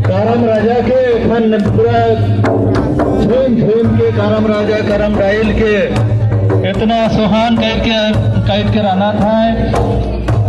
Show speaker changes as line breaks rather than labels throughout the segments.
करम राजा के एखन पूरा झूम झूम के करम राजा करम डाइल के इतना सुहान कर के रहना था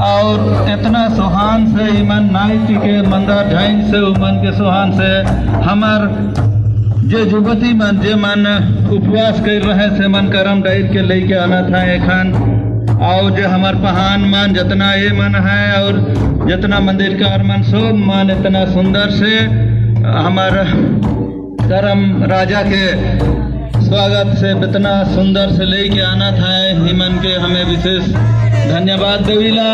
और इतना सुहान से इमन नाइट के मंदार ढाइन से उमन के सुहान से हमार जे जुगती मन जे मन उपवास कर रहे से मन करम डाइल के लेके आना था एखन। और जो हमार पहान मन जितना ये मन है और जितना मंदिर का मन सब मन इतना सुंदर से हमार करम राजा के स्वागत से इतना सुंदर से लेके आना था हिमन के हमें विशेष धन्यवाद देवीला।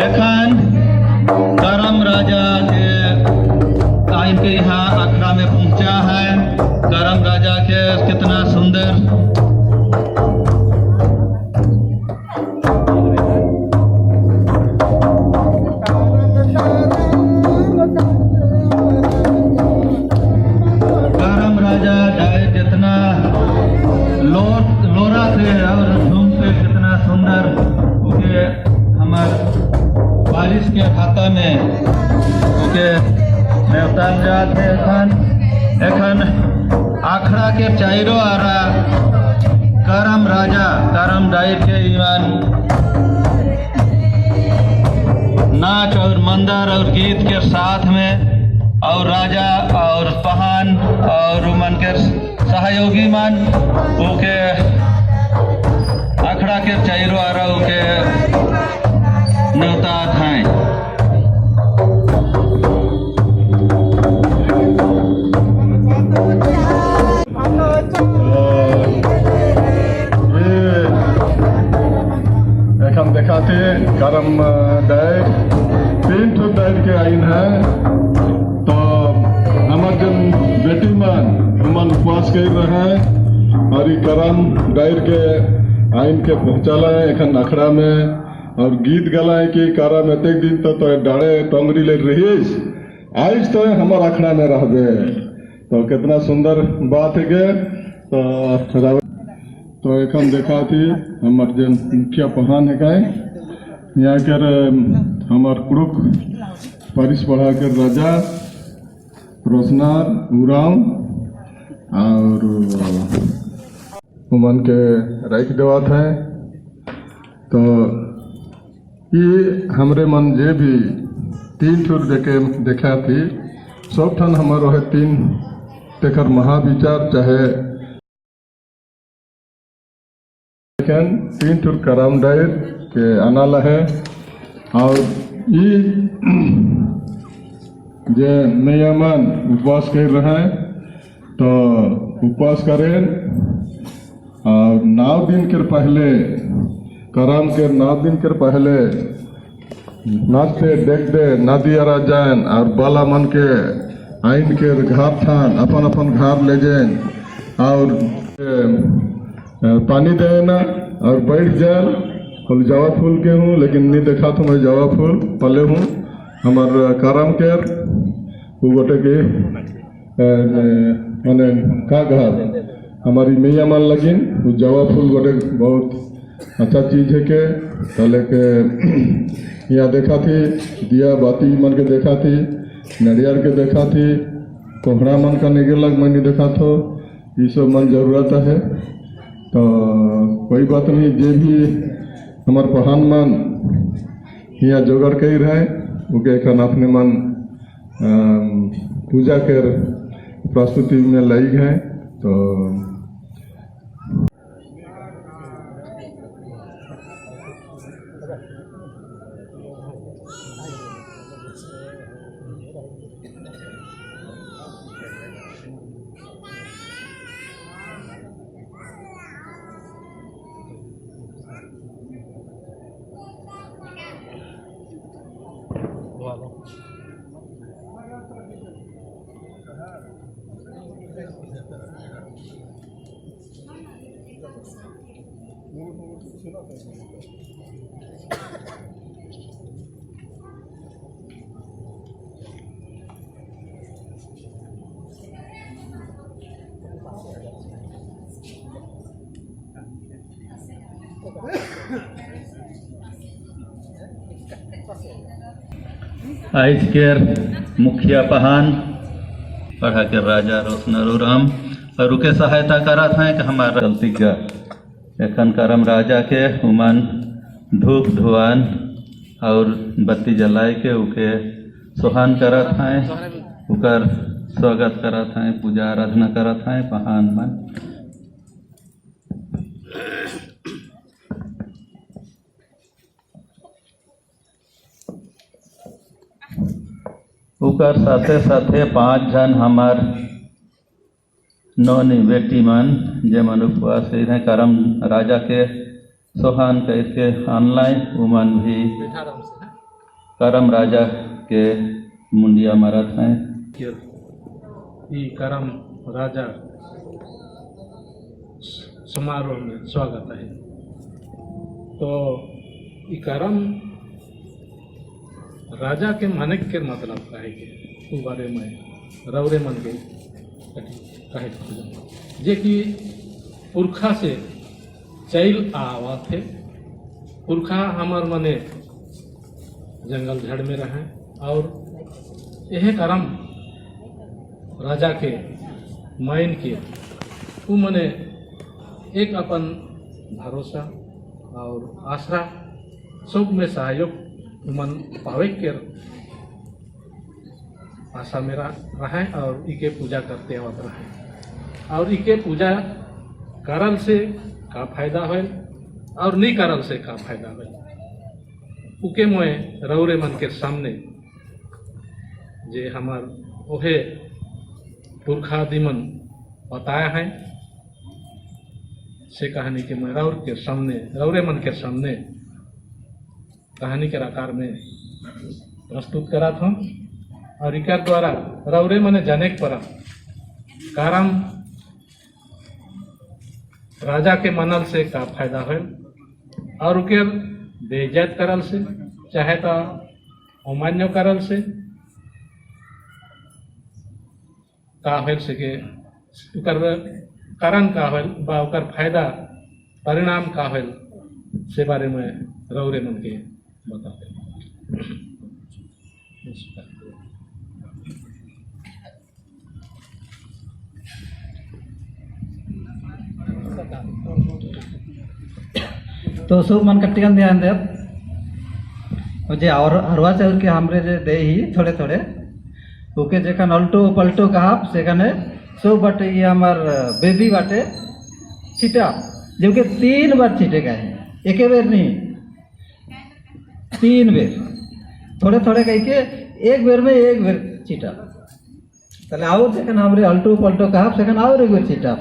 एखन करम राजा के आइन के यहाँ अखड़ा में पहुंचा है। करम राजा के कितना सुंदर करम राजा डाय जितना लोरा से और झूम से कितना सुंदर उके हमार बारिश के खाता में उके न्योतान जात है। एखन एखन आखड़ा के चाइरो आरा करम राजा करम डाइर के ईमान नाच और मंदर और गीत के साथ में और राजा और पहान और मन के सहयोगी मन उके अखड़ा के चाइरो आरा उके न्योता हैं।
ये दिखाते करम डायर 3 ठो डायर के आइन है। तो हमार जन बेटी मन उमन उपवास कर रहे हैं और ये करम डायर के आइन के पहुँचाला है एखन अखड़ा में और गीत गला है कि करम एतेक दिन तो डाड़े टोंगरी ले रहीस आज तो हमार अखड़ा में रह गए। तो कितना सुंदर बात है के। तो एखन देखा थी हमार जन मुखिया पहान है काय यहाँ कर हमार कुड़ुक परिस बढ़ा कर राजा रोशनार उरांव और उमन के रख देवात है। तो ये हमरे मन जे भी 3 ठुर देखे देखा थी सब ठन हमार है 3 तेखर महाविचार चाहे लेकिन 3 ठुर करम डायर के अनाला है। और ये जे नयामन उपवास कर रहे हैं तो उपवास करें और 9 दिन के पहले करम के 9 दिन के पहले नाचते देखते नदियारा जान और बाला मन के आइन के घर थान अपन अपन घर ले जान और पानी देना और बैठ जान। फूल जावा फूल के हूँ लेकिन नहीं देखा तो मैं जावा फूल पले हूँ हमार करम के वो गोटे के माने का घर हमारी मैया मान लगिन वो जावा फूल गोटे बहुत अच्छा चीज है के तले के यहाँ देखा थी दिया बाती मन के देखा थी, नरियर के देखा थी, कोहरा मन का निगे लग मैंने देखा थो, ये सब मन जरूरत है। तो कोई बात नहीं, जे भी हमार पहान मन यहाँ जोगर कर रहे उके एखन अपने मन पूजा के प्रस्तुति में लई गए। तो
आज के मुखिया पहान पढ़ा के राजा रोशनरू राम और उके सहायता करा था कि हमारा गलती का एखन करम राजा के उमन धूप धुआन और बत्ती जलाए के उके सोहान करत हैं, उकर स्वागत करत हैं, पूजा आराधना करत हैं पहान मन। उकर साथे साथे 5 जन हमार नौनी बेटी मन जे मन उपवास रहे करम राजा के सोहान करके ऑनलाइन उमन भी करम राजा के मुंडिया मारत हैं।
ई करम राजा समारोह में स्वागत है। तो ई करम राजा के माने के मतलब काहे के उ बारे में रौरे मन के कहे के जे कि पुरखा से चल आवा थे। पुरखा हमार मने जंगल झाड़ में रहे और यह करम राजा के माइन के उ मने एक अपन भरोसा और आसरा सब में सहयोग मन पावे के आशा में रहे और इके पूजा करते आवत रहे। और इके पूजा करल से का फायदा होल और नहीं करल से का फायदा होल उके मोए रौरे मन के सामने जे हमार ओहे पुरखा दिमन बताया है से कहानी के मैं रौर के सामने रौरे मन के सामने कहानी के आकार में प्रस्तुत करा था। और इकर द्वारा रौरे मने जाने के पड़ा कारण राजा के मनल से का फायदा है और उके बेइज्जत करल से चाहे तो अमान्य करल से का होल से के उकर कारण का होल बा उकर फायदा परिणाम का होल से बारे में रौरे मन के बताते।
तो सब मन कट्टिकन ध्यान दे जे और हरवा चाउर के हमरे जे दे ही थोड़े थोड़े ओके जेखन अल्टो पल्टो कहा सेखने सब बाटे ये हमार बेबी बाटे छिटा जो कि 3 बार छिटे गए हैं, एक बेर नहीं 3 बेर थोड़े थोड़े कह के एक बेर में एक बेर छिटा। तले और जेखन हमरे अल्टो पल्टो कहा सेखन और एक बेर छिटा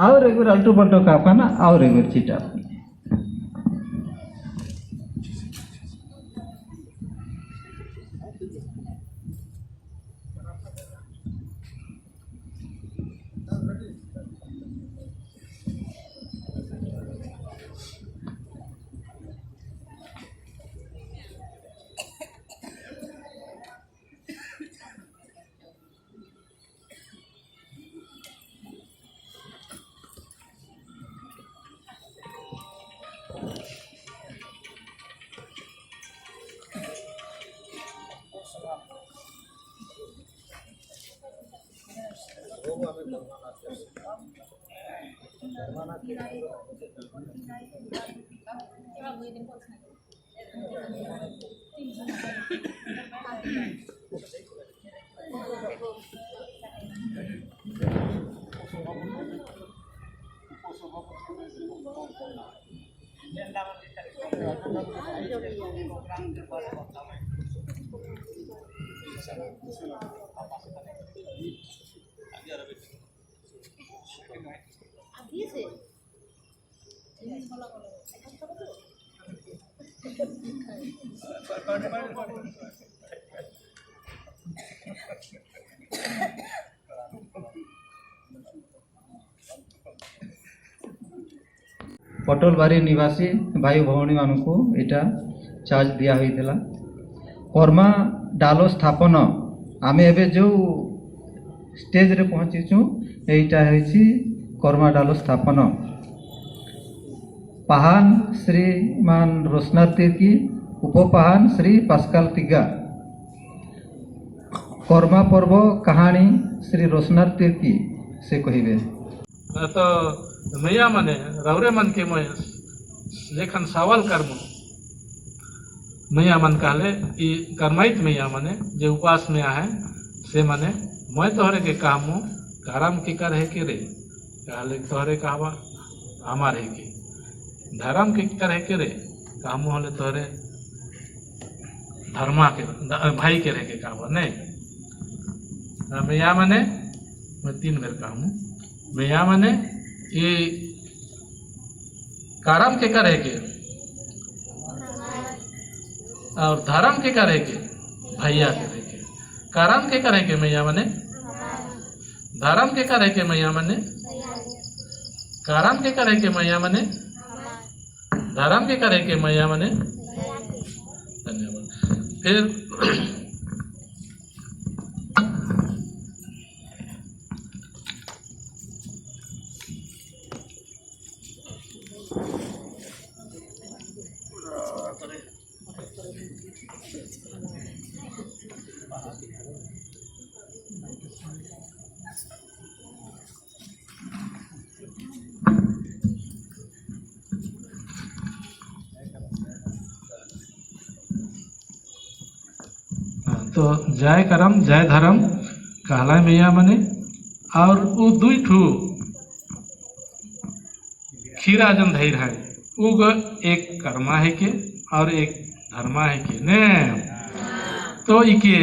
और एक बेर अल्टो पल्टो कहा ना और एक बेर छिटा। पटलबारी निवासी भाई भଉଣୀ ମାନଙ୍କୁ ଏଇଟା ଚାର୍ଜ ଦିଆ ହୋଇଥିଲା। କର୍ମା ଡାଲ ସ୍ଥାପନ ଆମେ ଏବେ ଯେଉଁ ଷ୍ଟେଜରେ ପହଞ୍ଚିଛୁ, ଏଇଟା ହେଉଛି କର୍ମା ଡାଲ ସ୍ଥାପନ। पाहान श्रीमान रोशनाथ तिर्की, उपपाहान श्री पास्काल तिग्गा। कर्मा पर्व कहानी श्री रोशनाथ तिर्की से कहिबे।
तो मैया मने रौरे मन के मैं जेखन सवाल करमु, मैया मन कहले ई कर्माइत मैया मने जे उपवास में आहे से मने मैं तोहरे के कहमु करम के कर है के रे, कहले तोहरे कहवा हमार है के, धर्म के कर है के रे, कहमु होले तोहरे धर्मा के भाई के रह के कहवा नहीं। मैया मने मैं 3 बेर कहमु, मैया मने ये करम के करे के और धर्म के करे के भैया के रहे के, करम के करे के मैया मने, धर्म के करे के मैया मने, करम के करे के मैया मने, धर्म के करे के मैया मने। धन्यवाद। फिर तो जय करम जय धर्म कहला मैया मने। और वो दुई ठू खीरा जन धैर है उग एक कर्मा है के और एक धर्मा है के ने। तो इके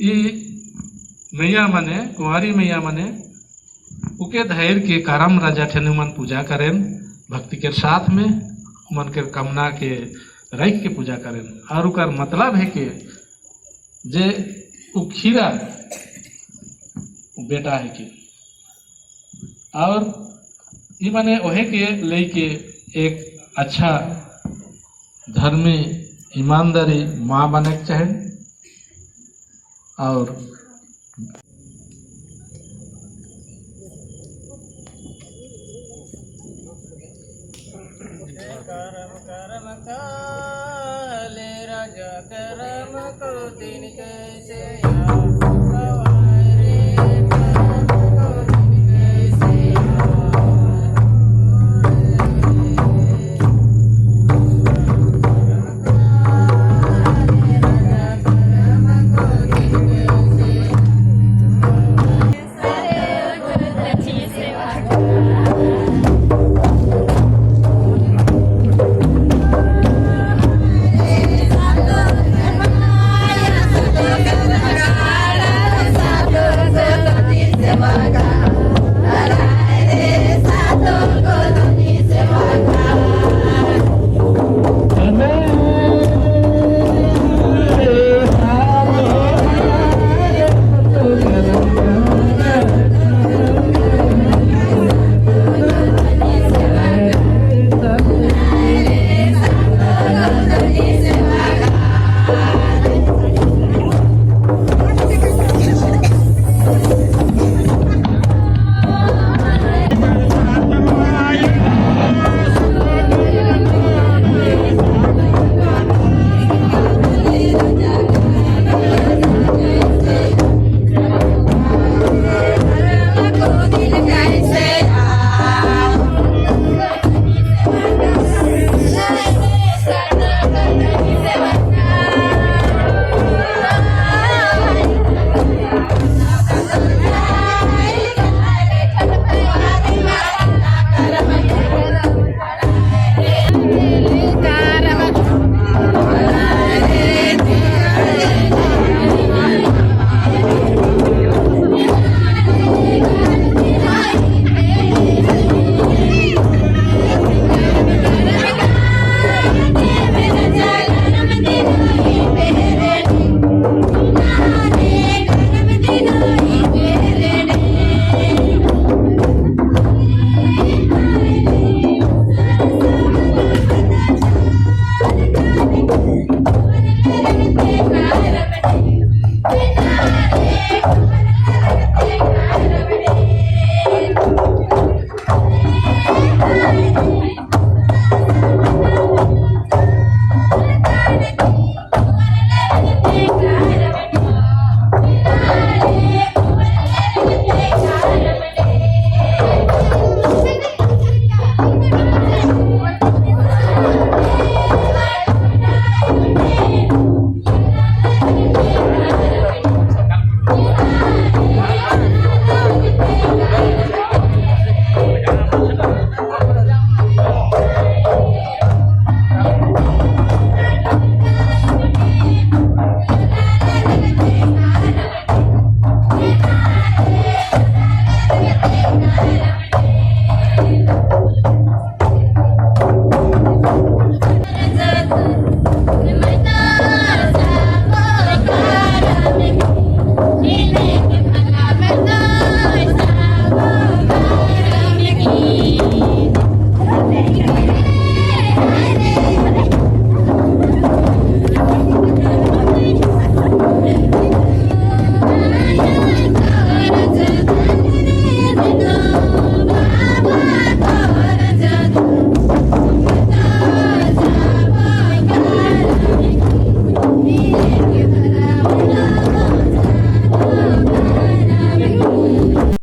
ई मैया मने कुंवारी मैया मने उके धैर के करम राजा ठेनु मन पूजा करें भक्ति के साथ में, मन के कामना के रख के पूजा करें। और उकर मतलब है के जे उ खीरा बेटा है के और ये माने ओहे के लेके एक अच्छा धर्मी ईमानदारी माँ बने के चाहे। और
करम करम काले राजा करम को दिन कैसे